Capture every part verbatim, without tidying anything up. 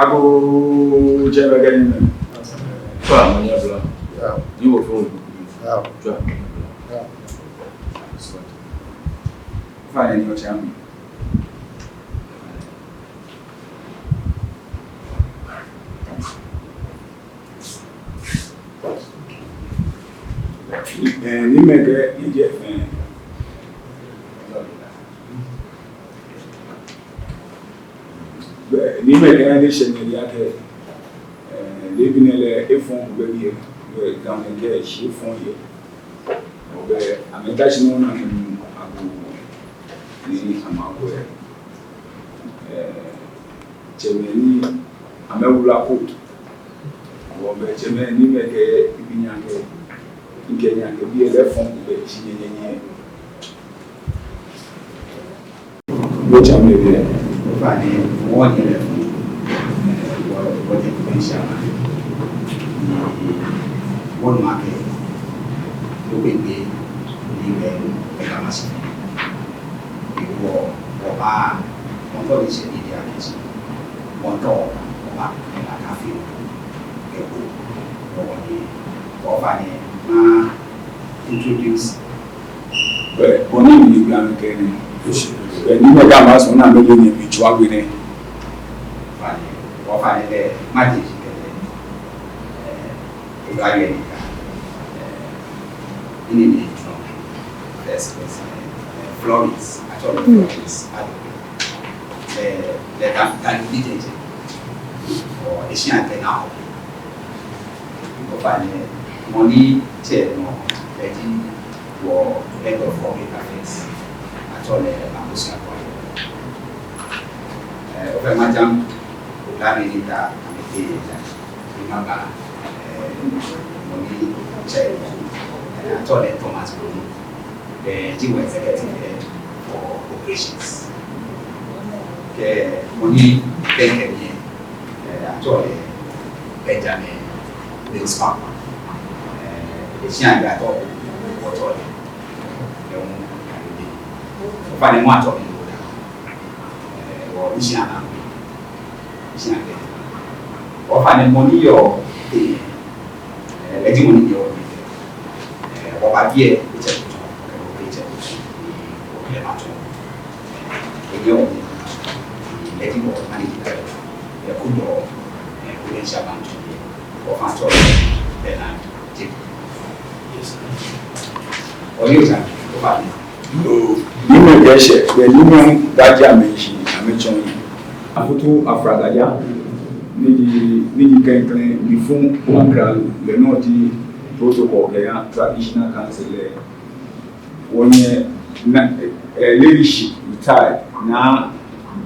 Agoo, jɛmɛ gɛ ni mɛ. Tswa, mɔ ni yɛ blɔ. Ni wɔ fɛɛ wɔ. Tswa. Fine, ni otsiami. Eh, nimɛi kɛ, ni jɛ fɛɛ. Bɛ, nimɛi kɛ, ni shɛ ni ya kɛ, eh, leebi nɛɛ lɛ, efɔŋ ko bɛ biɛ, bɛ, Gamɛi kɛ, shi efɔŋ yɛ. Bɛ, amɛta shi nɔ ni amɛnu agoo, ni amɛkwɛ. Eh, tsɛmɛi ni amɛwula code. Bɛ tsɛmɛi ni amɛkɛ ebi nyɛ akɛ, mikɛ nyɛ akɛ biɛ lɛ fɔŋ bɛ shi nyɛ nyɛ nyɛ. Bo tsɛmɛi biɛ. Fani, wɔnyɛ lɛ fɔŋ. Wɔ, wɔnyɛ kɛ shi ama. Wɔnu akɛ, wɔbɛ gbɛ, ni bɛ, bɛ kama shi. Wɔ, wɔba, wɔtɔ ni shɛ ni di akɛ shi. Wɔtɔ, wɔba, ni la kafi. Eko, wɔ ni, wɔba ni, ma introduce. Bɛ, bɔ ni mi gba mi kɛ ni. Bɛ, ni mɛ ka ma sɔ na mɛ ni mi tswa gbɛ ni. Fani, wɔba ni lɛ, ma di shi kɛ lɛ. Eh, Ogaye Nika. Eh, ini ni, no, first person, eh, Florence, actually Florence, I don't know. Eh, lɛ ka, ka ni bi jɛjɛ. Ɔ, eshi ante na o. Ɔ, fani, mɔ ni tsɛ nɔ, lɛ ji wɔ head of public affairs. Actually, Akosia Kwao. Eh, ɔ fɛɛ ma jam, o ka ni ni ta, ni te ya. Ni maba, eh, mɔ ni tsɛ, eh, actually Thomas Bono, eh, ji wɔ executive head for operations. Kɛ mɔ ni tɛŋkɛ mi, eh, actually Benjamin Mills Papa, eh, eshi ante atɔ, wɔtɔ lɛ. Ɔ fani mɔ atɔ mi lɛ. Eh, wɔ ishi ana. Ishi ana. Ɔ fani mɔ ni yɔɔ, eh, eh, lɛ ji mɔ ni yɔɔ, eh, wɔba biɛ, etsɛ kutu, eh, etsɛ kutu, eh, lɛ ma tɔ. Eh, yɔɔ, eh, lɛ ji mɔ, ani, eh, kudɔ, eh, kudɔ ishi ana tɔ, eh, ɔ fani tɔ, eh, na. Ɔ, ni oja, ɔ ba ni. Yoo, ni mɛ kɛ shɛ, bɛ ni mɛ ba ja mɛ shi, amɛtsɔɔ mi. Afutu Afra Gaja, ni ji, ni ji klɛŋklɛŋ, ni fɔŋ Mankra lɛ nɔ ji protocol kɛha traditional council lɛ. Wɔnyɛ na, eh, leadership retired, Naa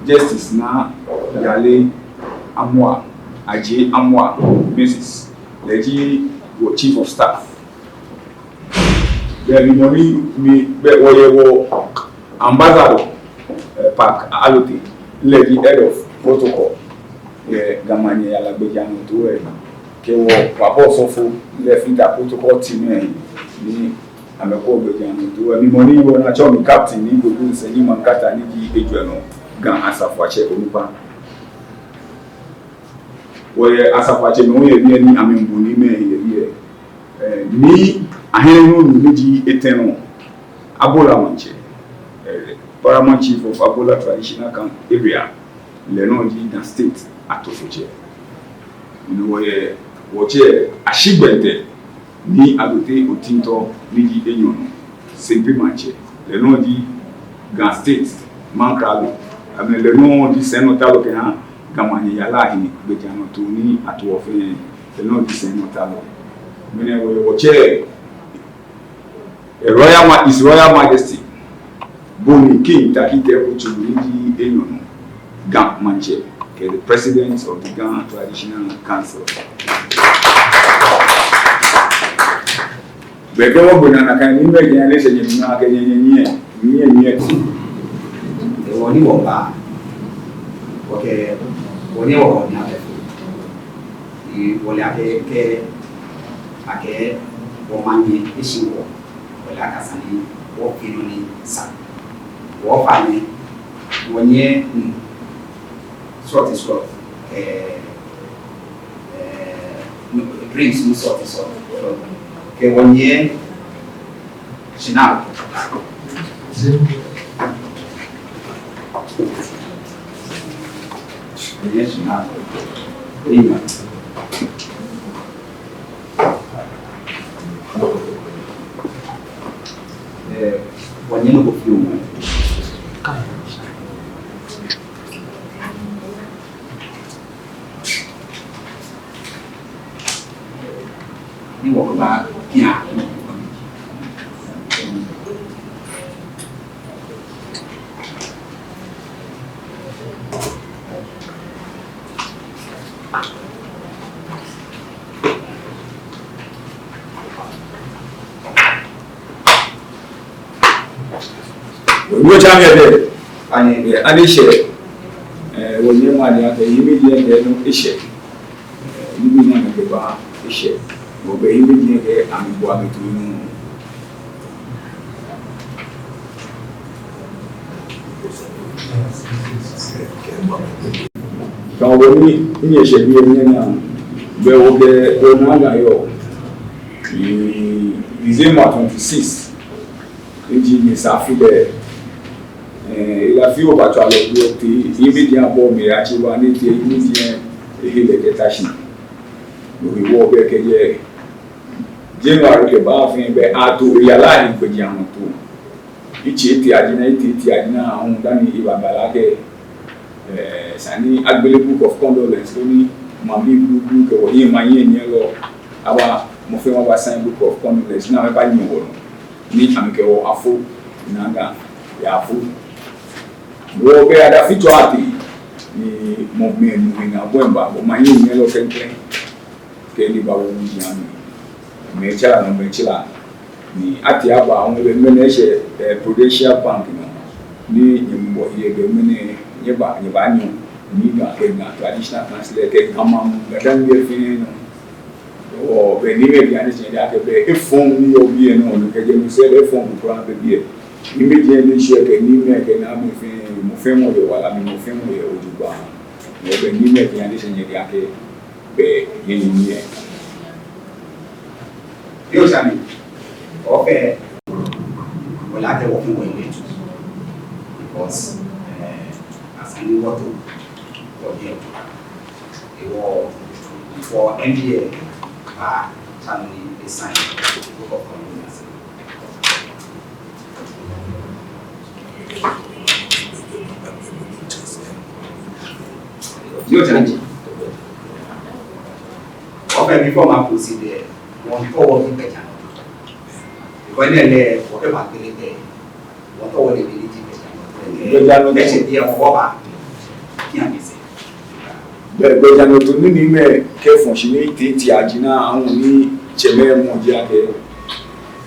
Justice Naa Yale Amoah, Adjei Amoah, Missus Lɛ ji wɔ chief of staff. Bɛ mi mɔ ni mi bɛ wɔyɛ wɔ ambassador, eh, Park Allotey, lɛ ji head of protocol. Yɛ Ga Manyɛ yara gbɛjianɔtoo lɛ. Kɛ wɔ papa osɔfo lɛ fata protocol team lɛ ni amɛkɔ gbɛjianɔtoo lɛ. Mi mɔ ni wɔna tsɔ mi captain ni gbogbo sɛ ni mankata ni ji ejwɛ nɔ Ga Asafoatsɛ onukpa. Wɔyɛ asafoatsɛmɛi yɛ biɛ ni amɛbu ni mɛi yɛ biɛ. Eh, ni ahiɛ nɔ ni ji etɛ nɔ, Abola Maŋtsɛ, eh, Paramount Chief of Abola Traditional Camp Area, lɛ nɔ ji Ga State atofotsɛ. Ni wɔyɛ wɔtsɛ Ashigbɛntɛ Nii Allotey Otintor ni ji enyɔ nɔ, Sempe Maŋtsɛ, lɛ nɔ ji Ga State Mankralo, amɛ lɛ nɔ ji sɛinɔtalɔ kɛha Ga Manyɛ yara hiɛ gbɛjianɔtoo ni atoɔ fɛɛ, lɛ nɔ ji sɛinɔtalɔ. Mɛni wɔyɛ wɔtsɛ, eh, Royal Ma-, His Royal Majesty Boni King Tackie Teiko Tsuru ni ji enyɔ nɔ Ga Maŋtsɛ, kɛ the President of the Ga Traditional Council. Bɛ kɛ wɔgbe naa nakai ni mɛi kɛ nyɛ lɛ sɛɛ nyɛnu akɛ nyɛ, nyɛ, nyɛ, nyɛ, nyɛ. Wɔ ni wɔba, wɔkɛ, wɔ ni wɔkɔ ni abɛ fo. Ni wɔle akɛ, kɛ, akɛ, wɔmanyɛ, eshi wɔ. Wɔle akɛ esa ni wɔfee nɔ ni sa. Wɔfeɔ nii, wɔnyiɛ nu srɔtoi srɔtoi, eh, eh, nu, drinks nu srɔtoi srɔtoi. Kɛ wɔnyiɛ shinaa. Wɔnyiɛ shinaa. Enyɔ. Eh, wɔnyiɛ nɔ ko fioo. Ni wɔkɛba kia. Wɔnyɛ otsɛ mi yɛ biɛ. Ani, eh, ani eshɛ. Eh, wɔnyɛ mɔ ni akɛ, hiɛmɛiji yɛ biɛ nɔ eshɛ. Eh, nibii ni amɛkɛba eshɛ. Wɔbɛ hiɛmɛiji yɛ kɛ amɛbɔ amɛtoi nɔ. Kɛ wɔbɛ ni, ni eshɛ biɛ nɛɛ naa, bɛ wɔkɛ, wɔnaa Ga yɔɔ. Ni December twenty-six, ni ji nyɛsɛɛ afi lɛ, eh, ela fioo batswa lɛ biɛ tee, hiɛmɛiji abɔ mli, atsɛ ba ni tee, hiɛmɛiji ehe lɛ kɛta shi. No hewɔ bɛ kɛjɛ January kɛba fɛɛ bɛ ato eyalaa ni gbɛjianɔtoo. Etsɛ etee aji naa, etee, etee aji naa, aahu dani eba bala kɛ, eh, esa ni agbele book of condolence, koni maŋbii bluublu kɛ wɔhiɛ maŋ hiɛnyiɛlɔ aba, mɔ fɛɛ mɔ aba sign book of condolence, ni amɛba nyiɛ wɔnɔ, ni amɛkɛ wɔ afo, naa Ga ya afo. Wɔbɛ adafitswaa atee, ni mɔ mɛi nu ni abɔ eba, bɔ maŋ hiɛnyiɛlɔ klɛŋklɛŋ. Kɛ ni ba wo ni ami. Mɛi tsara nɔ, mɛi tsara. Ni atee aba, aahu bɛ ŋmɛnɛ eshɛ, eh, Prudential Bank nɔ. Ni nyɛmɔ yɛ bɛ ŋmɛnɛ, nyɛba, nyɛbanyɔ. Ni Ga kɛ Ga Traditional Council kɛ Ga maŋ, Ga dani yɛ fɛɛ nɔ. Wɔbɛ ni mɛi bianɛ sɛɛ ni akɛ bɛ efɔŋ ni yɔɔ biɛ nɔ, no kɛjɛ no sɛɛ lɛ efɔŋ ko kwraa bɛ biɛ. Ni mɛi bianɛ sɛɛ kɛ ni mɛi kɛ naa mɛi fɛɛ, mɔ fɛɛ mɔ yɛ wala mli, mɔ fɛɛ mɔ yɛ ojogbaŋŋ. Wɔbɛ ni mɛi bianɛ sɛɛ ni akɛ bɛ yɛ ni yɛ. Yoo, sani, wɔfɛɛ, wɔle akɛ wɔfɛɛ wɔyɛ lɛ too. Because, eh, esa ni wɔto, wɔyɛ. Ewɔ, for N D A, ah, sani ni sign, book of condolence. Yoo, sani. Wɔfɛɛ, before ma proceed lɛ, wɔmiitao wɔbi gbɛjianɔtoo. Because enɛ lɛ, wɔkɛba gbele lɛ, wɔmiitao wɔle gbɛjianɔtoo. Gbɛjianɔtoo. Etsɛ biɛ wɔba. Kia mi sɛɛ. Bɛ, gbɛjianɔtoo ni ni mɛi kɛfɔ shi ni tee, tee aji naa, aahu ni tsɛmɛi mɔ ji akɛ.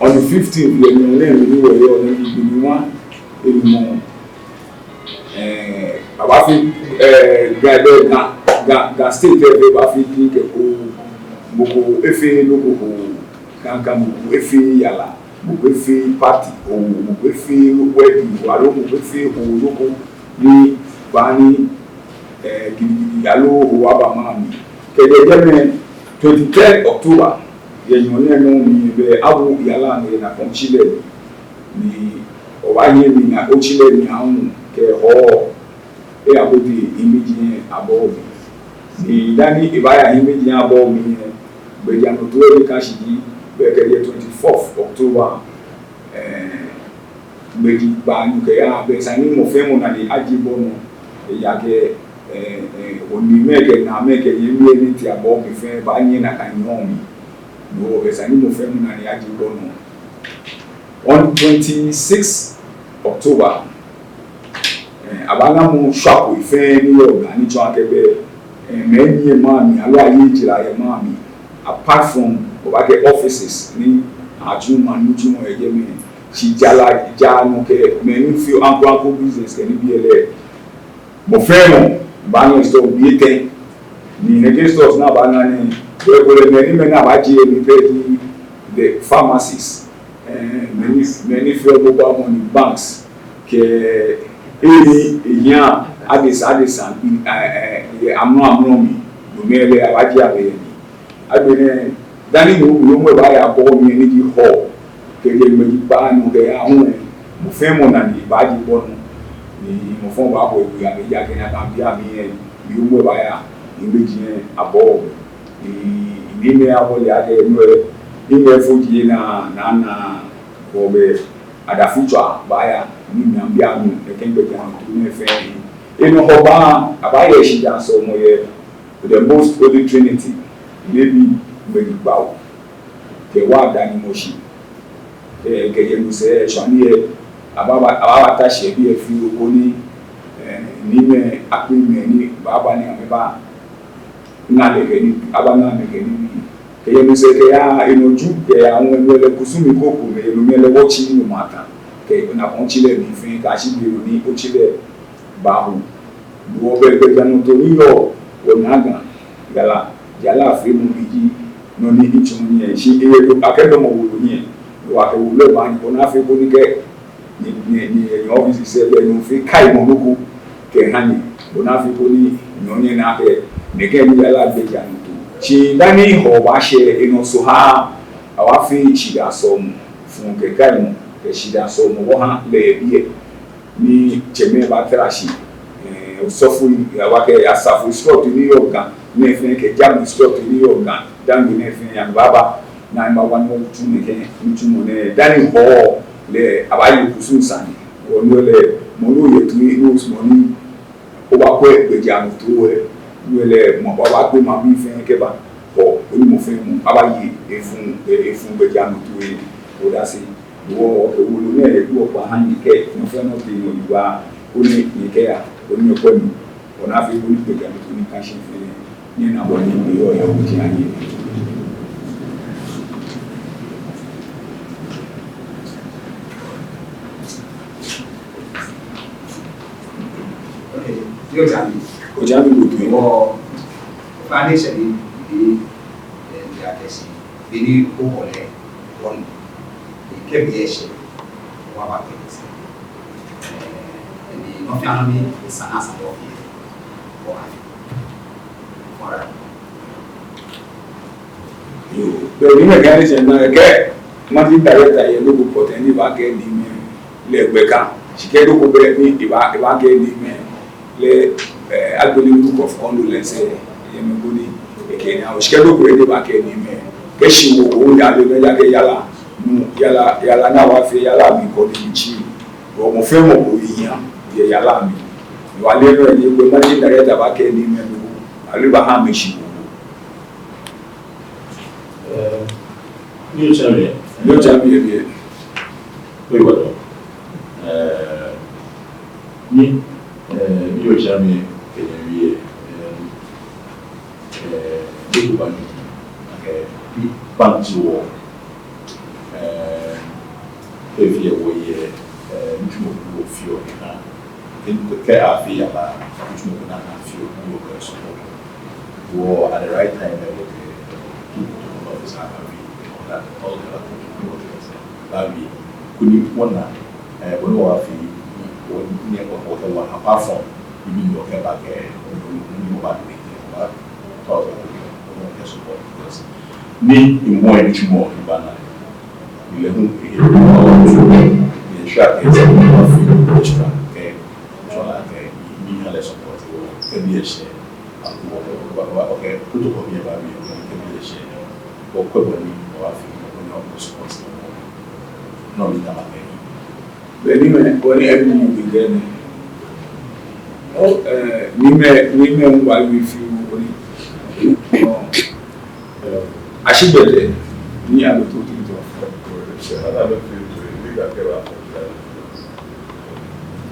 On the fifteenth, yɛ nyɔɔŋ nɛɛ mli ni wɔyɔɔ nɛɛ, ni gbi ni wa, enumɔ. Eh, abaafee, eh, Ga, Ga, Ga, Ga State lɛ, abaafee diŋ kɛ ko, mɔ ko efeee nɔ ko, ko, kaŋkaŋ mɔ ko efeee yara, mɔ ko efeee party, oo, mɔ ko efeee wedding, aloo mɔ ko efeee oo, nɔ ko ni baaha ni, eh, gidigidi, aloo oo aba maŋ mli. Kɛjɛ jɛmɛ, twenty-third October, yɛ nyɔɔŋ nɛɛ nɔ mli, bɛ awo yara nɛɛ yɛ Nakɔmtsi lɛ mli. Ni obaanyɛ ni na otsi lɛ ni aahu kɛ hɔ, eyabote hiɛmɛiji abɔ mli. Ni dani ebaaya hiɛmɛiji abɔ mli lɛ, gbɛjianɔtoo lɛ ni ka shi ji, bɛ kɛjɛ twenty-fourth October, eh, gbeji kpaanyɔ kɛya, bɛ esa ni mɔ fɛɛ mɔ nane aje bɔ nɔ, ejaakɛ, eh, eh, onii mɛi kɛ naamɛi kɛ nyɛmimɛi ni tee abɔ mli fɛɛ baanyɛ nakai nyɔɔŋ mli. No hewɔ bɛ esa ni mɔ fɛɛ mɔ nane aje bɔ nɔ. On twenty-six October, eh, abaaŋamɔ shwakoi fɛɛ ni yɔɔ Ga ni tsɔɔ akɛ bɛ, eh, mɛi ni yɛ maŋ mli, aloo ayeɔ jara yɛ maŋ mli. Apart from, obaakɛɛ offices ni atsuɔ maŋ nitsumɔ yɛ jɛmɛ. Shi jara, jara nɔ kɛ mɛi ni feɔ anko anko business kɛ nibii lɛ. Mɔ fɛɛ mɔ baanyɛ store bii etɛ. Ni nɛkɛ stores ni abaaŋa nɛɛ, bɛ ekolɛ mɛi ni mɛi ni abaaje yɛ mli pɛ ji the pharmacies, eh, mɛi ni, mɛi ni feɔ mobile money, banks, kɛ he ni ehiaa adesa adesa, eh, eh, amrɔ amrɔ mli, no mli lɛ abaaji amɛ yɛ mli. Agbɛnɛ, dani mɔ, mɔ, mɔ baaya bɔ mli ni ji hɔ, kɛjɛ ŋmɛji kpaa nɔ kɛya hu lɛ, mɔ fɛɛ mɔ nane baaji bɔ nɔ, ni mɔ fɛɛ mɔ baabɔ ewe, amɛya kɛ naa kan bi amɛ yɛ, mɔ, mɔ baaya, ni ŋmɛji lɛ abɔ. Ni, ni mɛi abɔ lɛ akɛ, no lɛ, ni mɛi fo ji na, na, na, bɔ bɛ, adafi tsɔ baaya, ni mɛi abi amɛ, nɛkɛ gbɛjianɔtoo nɛɛ fɛɛ. Enɔ Hɔgbaa, abaaye shidaa sɔlemɔ yɛ the most holy trinity, leebi, ŋmɛji kpawo, kɛ wɔ Ada ni mɔ shi, kɛ, kɛjɛ no sɛɛ shwane lɛ, abaaba, abaabata shi yɛ biɛ fioo koni, eh, ni mɛi akpe mɛi ni baaba ni amɛba ŋa lɛ kɛ nii, abaŋa amɛ kɛ nibii. Kɛjɛ no sɛɛ kɛya enɔ Ju kɛya ŋwɛi lɛ kusum ko ko mli, enɔ mli lɛ wɔtsi ni mɔ ata. Kɛ ona kɔn tsi lɛ mli fɛɛ kɛyashi be nɔ ni otsi lɛ baaho. Wɔ bɛ gbɛjianɔtoo ni yɔɔ wɔnaa Ga, yara, yarafeemɔ mli ji nɔ ni etsɔ nyɛ, shi eyɛ akɛ dɔmɔ wolo nyɛ. Wɔkɛ wolo lɛ baahi, ona fee ko ni kɛ ni, ni, ni, ni office sɛɛ bɛ nɔ fɛɛ kaimɔ nɔ ko kɛha nyɛ. Ona fee ko ni nyɔ nyɛna akɛ nɛkɛ ni yara gbɛjianɔtoo. Shi dani Hɔgbaa shɛ enɔ Sohaa, abaafee shidaa sɔlemɔ fɔŋ kɛ kaimɔ kɛ shidaa sɔlemɔ wɔha lɛ yɛ biɛ. Ni tsɛmɛi baatara shi, eh, osɔfoi, abaakɛ asafo srɔtoi ni yɔɔ Ga nɛɛ fɛɛ kɛ jamɔ srɔtoi ni yɔɔ Ga, Dangme nɛɛ fɛɛ, amɛbaaba ni amɛbawa ni wɔtsu nɛkɛ nitsumɔ nɛɛ. Dani Hɔgbaa lɛ, abaaye kusum sane. Hɔgbaa lɛ, mɔ ni yɔɔ tui ni osumɔ ni obaakwɛ gbɛjianɔtoo lɛ, no lɛ mɔ, abaakpe maŋbii fɛɛ kɛba, koni mɔ fɛɛ mɔ abaaye efɔŋ, e, efɔŋ gbɛjianɔtoo lɛ odase. Wɔ, wɔ, wolo nɛɛ lɛ, wɔkpa ha nyɛ akɛ nɔ fɛɛ nɔ ni nyɛyɔɔ, koni nyɛkɛya, koni nyɛkwɛ mli, ona fee ko ni gbɛjianɔtoo ni ka shi fɛɛ, nyɛna bɔ ni eyɔɔ yɛ wɔji anyi. Okay, yoo, Jami. Ojami Lutwe. Wɔ, foundation ni, ni, eh, ni akɛshi, ni ko kɔlɛ, wɔnu. Kɛ biɛ shɛ, wɔbaakɛɛ sɛɛ. Eh, ni nɔ fɛɛ nɔ ni esa ni esa ni wɔfee, wɔbaafee. Alright. Yoo, bɛ ni mɛi kɛ ni sɛɛ na kɛ, managing director yɛ nɔ ko pɔtɛɛ ni baakɛɛ ni mɛi lɛ gbɛ ka. Shi kɛ nɔ ko bɛ ni ebaa, ebaakɛɛ ni mɛi lɛ, eh, agbɛnɛ book of condolence, eh, yɛ mli ko ni ekɛɛ ni, shi kɛ nɔ ko bɛ ni ebaakɛɛ ni mɛi. Kɛ shi wɔ, wɔya lɛ, mɛi ya kɛ yara, nu, yara, yara ni wɔfee, yara mli kɔ ni mitsĩ. Wɔ mɔ fɛɛ mɔ ko yɛ hiɛ, yɛ yara mli. Wɔ lɛ nɔ ni gbɛ managing director baakɛɛ ni mɛi nɔ ko, ale baaha amɛ shi wɔ. Eh, ni otsɛ mi. Ni otsɛ mi, eh, eh. Wait, what? Eh, ni, eh, ni otsɛ mi, kɛ nyɛwie, eh, eh, ni ko baa ni, akɛ, ni bank ji wɔ, eh, efee wɔyɛ, eh, nitsumɔ ko fioo ni ha. Kɛ, kɛ afee yara, nitsumɔ ko ni afee, ni wɔkɛ support. Wɔ at the right time, eh, wɔkɛ, kɛ protocol officer aba wie, all that, all the other protocol officers aba wie. Koni wɔna, eh, bɔ ni wɔfee, wɔ, ni wɔ, wɔkɛ wɔ apart from, ni wɔkɛ ba kɛ, ni wɔba ni wɔkɛ ba, tɔ, wɔkɛ support, because ni mɔ nitsumɔ ni baa naa. Ni lɛ hu, eh, ni ensure akɛ, wɔfee extra, kɛ, so that, eh, ni ha lɛ support, kɛ biɛ shɛ. Wa, wa, wa, okay, protocol ni eba wie, kɛ biɛ shɛ. Wɔkwɛ bɔ ni wɔbaafee, bɔ ni wɔbaa support. Nɔ ni mitaoɔ makɛɛ. Bɛ ni mɛi, bɔ ni ebi ni bi kɛ ni. Oh, eh, ni mɛi, ni mɛi ŋgba wie fioo bɔ ni. Oh. Eh, ashi gbɛtɛ, ni alo to ti to.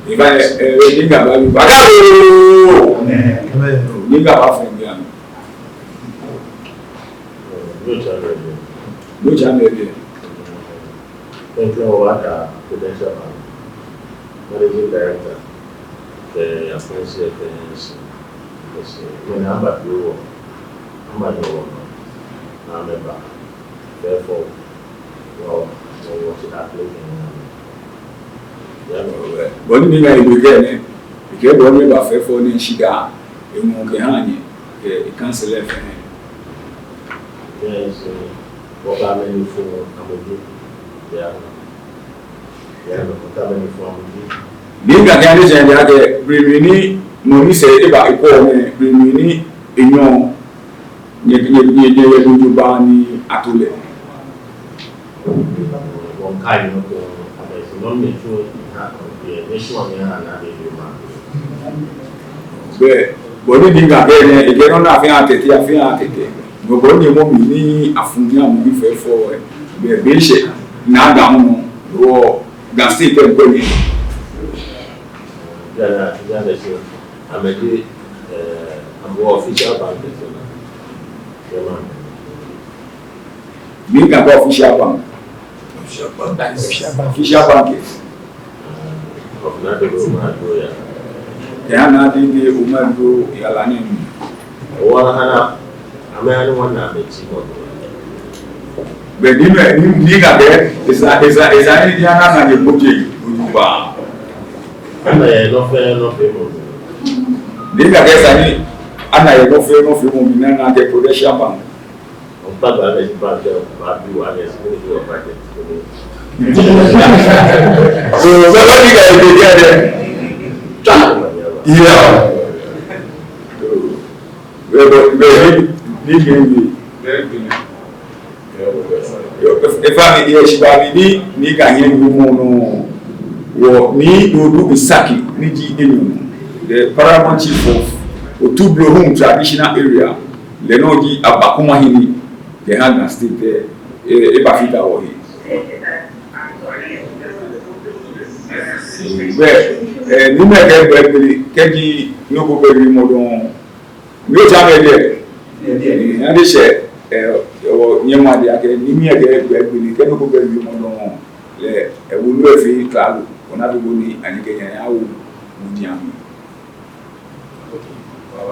Eba, eh, eh, ni ŋgba ba, ba ka o. Ni ŋgba ba fɛɛ bi ano. Ni otsɛ mi, eh. Ni otsɛ mi, eh. Thank you, Ada, Prudential Bank, Managing Director, eh, Asante, eh, yes, yes, eh, when I'm back to work, I'm back to work, I'm back. Therefore, well, Bɔ ni mina egbɛ nɛ, ekɛɛ bɔ ni eba fɛfɛo ni shidaa, eŋɔɔ kɛha nyɛ, ekɛ ekansɛlɛ fɛɛ. Ni ŋkakɛɛ ni sɛɛ akɛ, be mli ni mɔ ni sɛɛ eba ekwɛɔ nɛɛ, be mli ni enyɔ, nyɛ, nyɛ, nyɛ, nyɛyɛ jogbaŋŋ ni ato lɛ. Bɛ, bɔ ni ŋkakɛɛ nɛɛ, ekɛɛ nɔ ni afeɔ akɛtee, afeɔ akɛtee. Nɔ bɔ ni mɔ mli ni afuu ni amɔ bi fɛfɛo, bɛ, be shɛ, naa Ga mli, wɔ Ga State ŋkpɛlɛ. Amɛji, eh, amɛ official bank, eh, chairman. Ni ŋkakɛɛ official bank. Official bank. Official bank. Of Naa Dede Omaedru Oyaa. Kɛha Naa Dede Omaedru Oyaa lɛ nɛɛ. Wɔ ana, amɛ ani wɔna amɛji mɔ. Bɛ ni mɛ, ni, ni ŋkakɛɛ, esa, esa, esa ni ji ana na ni gbogbo, gbogbo ba. Ana yɛ nɔ fɛɛ nɔ feemɔ. Ni ŋkakɛɛ esa ni ana yɛ nɔ fɛɛ nɔ feemɔ mli ni ana akɛ Prudential Bank. Ɔkpa ba bɛ ji bank, ba bi wa ni esi ni wa ba jɛ. So, so, so, ni ka ebe jɛ dɛ. Yeah. Bɛ, bɛ, bɛ, ni, ni, ni, ni. Yoo, e, efã mi, yɛ shibaa mli ni, ni ŋkanyɛ ni mɔ nɔ, wɔ, Nii Dodoo Isaki, ni ji enyɔ, the paramount chief of Otublohum traditional area, lɛ nɔŋŋ ji Abakumahene, kɛha Ga State, eh, eh, ebafata wɔhe. Bɛ, eh, ni mɛi kɛ gbɛi gbele, kɛji nɔ ko bɛ wiemɔ dɔŋŋ, ni otsa mɛi diɛ. Ni adi sɛ, eh, wɔ nyɛma diɛ akɛ, ni mɛi kɛ gbɛi gbele, kɛ nɔ ko bɛ wiemɔ dɔŋŋ, lɛ, eh, wulu efee klalo, ona bi bo ni, ani kɛ nyɛ, awo, mu diɛ mi.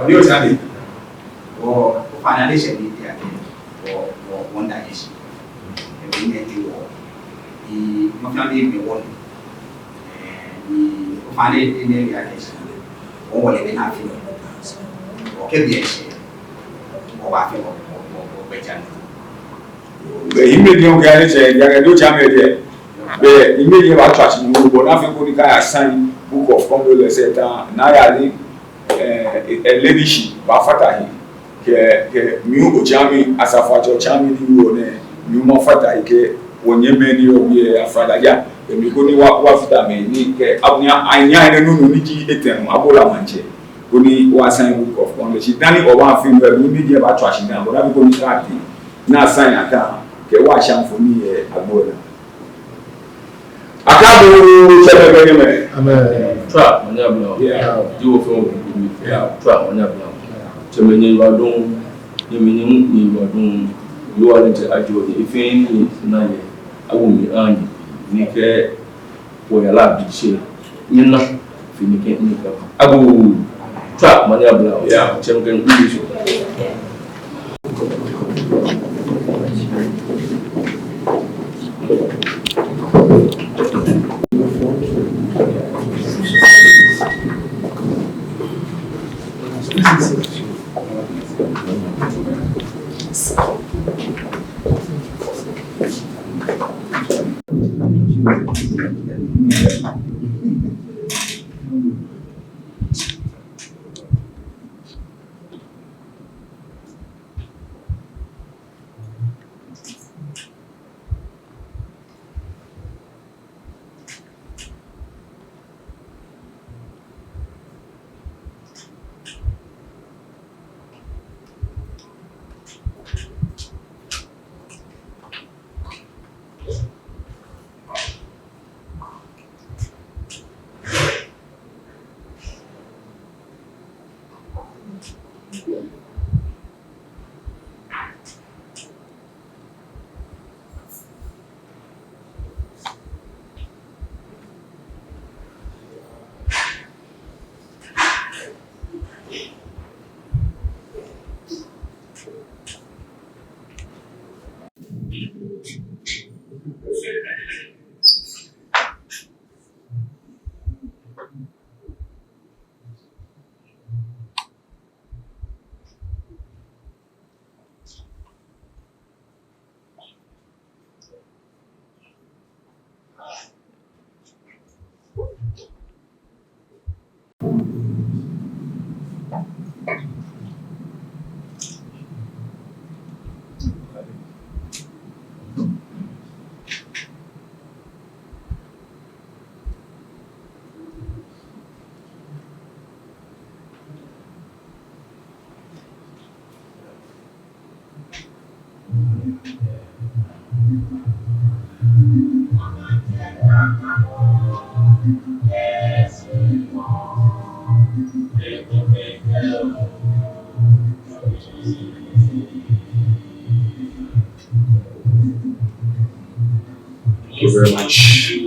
Ni otsa mɛi. Wɔ, wɔ finalize ni diɛ akɛ, wɔ, wɔ, wɔ nda yɛ shi. Ebe ni eti wɔ, ni, mɔ fɛɛ ni mɛi wɔ ni. Eh, ni, ofainɛ, ni, ni, ya kɛ shi. Wɔ, wɔ lɛ be na fi. Wɔ kɛ bi eshɛ. Wɔ ba fi wɔ, wɔ, wɔ, wɔ, bɛ jan. Bɛ, imi diɛ ŋkɛɛ ni sɛ, ya kɛ do cha mɛ diɛ. Bɛ, imi diɛ ba twa shi ni wɔ, na fi ko ni ka ya sign book of condolence ta, na ya ni, eh, eh, lady shi, bafata he. Kɛ, kɛ, mi o cha mi, asafoatsɛ cha mi ni wɔ nɛ, mi mafata he kɛ, wɔnyɛmimɛi ni yɔɔ biɛ, afradaja, kɛ mi ko ni wa, wafata mi ni, kɛ, abunya, anya, ene nunu ni ji etɛ, abola maŋtsɛ, ko ni wa sign book of condolence. Shi dani oba fi mi, mi diɛ ba twa shi dan, bɔ na bi ko ni ka ti, na sign ata, kɛ wa shan fo ni yɛ agbo na. Akabu tsɛmɛi kɛ nyɛmɛi. Amen. Tswa, mɔ ni abla. Yeah. Ji wɔ fɛɛ wɔ bi. Yeah. Tswa, mɔ ni abla. Tsɛmɛi nyɛyiwaladɔŋŋ, nyɛmɛi nyɛyiwaladɔŋŋ. Yoo, ale tsɛ ajo ni efee ni na yɛ. Awo mi anyi. Ni kɛ wɔ yara bi tsɛ. Nyɛna. Fini kɛ ni ka. Abu. Tswa, mɔ ni abla. Yeah. Tsɛmɛi kɛ nyɛmɛi. Thank you very much.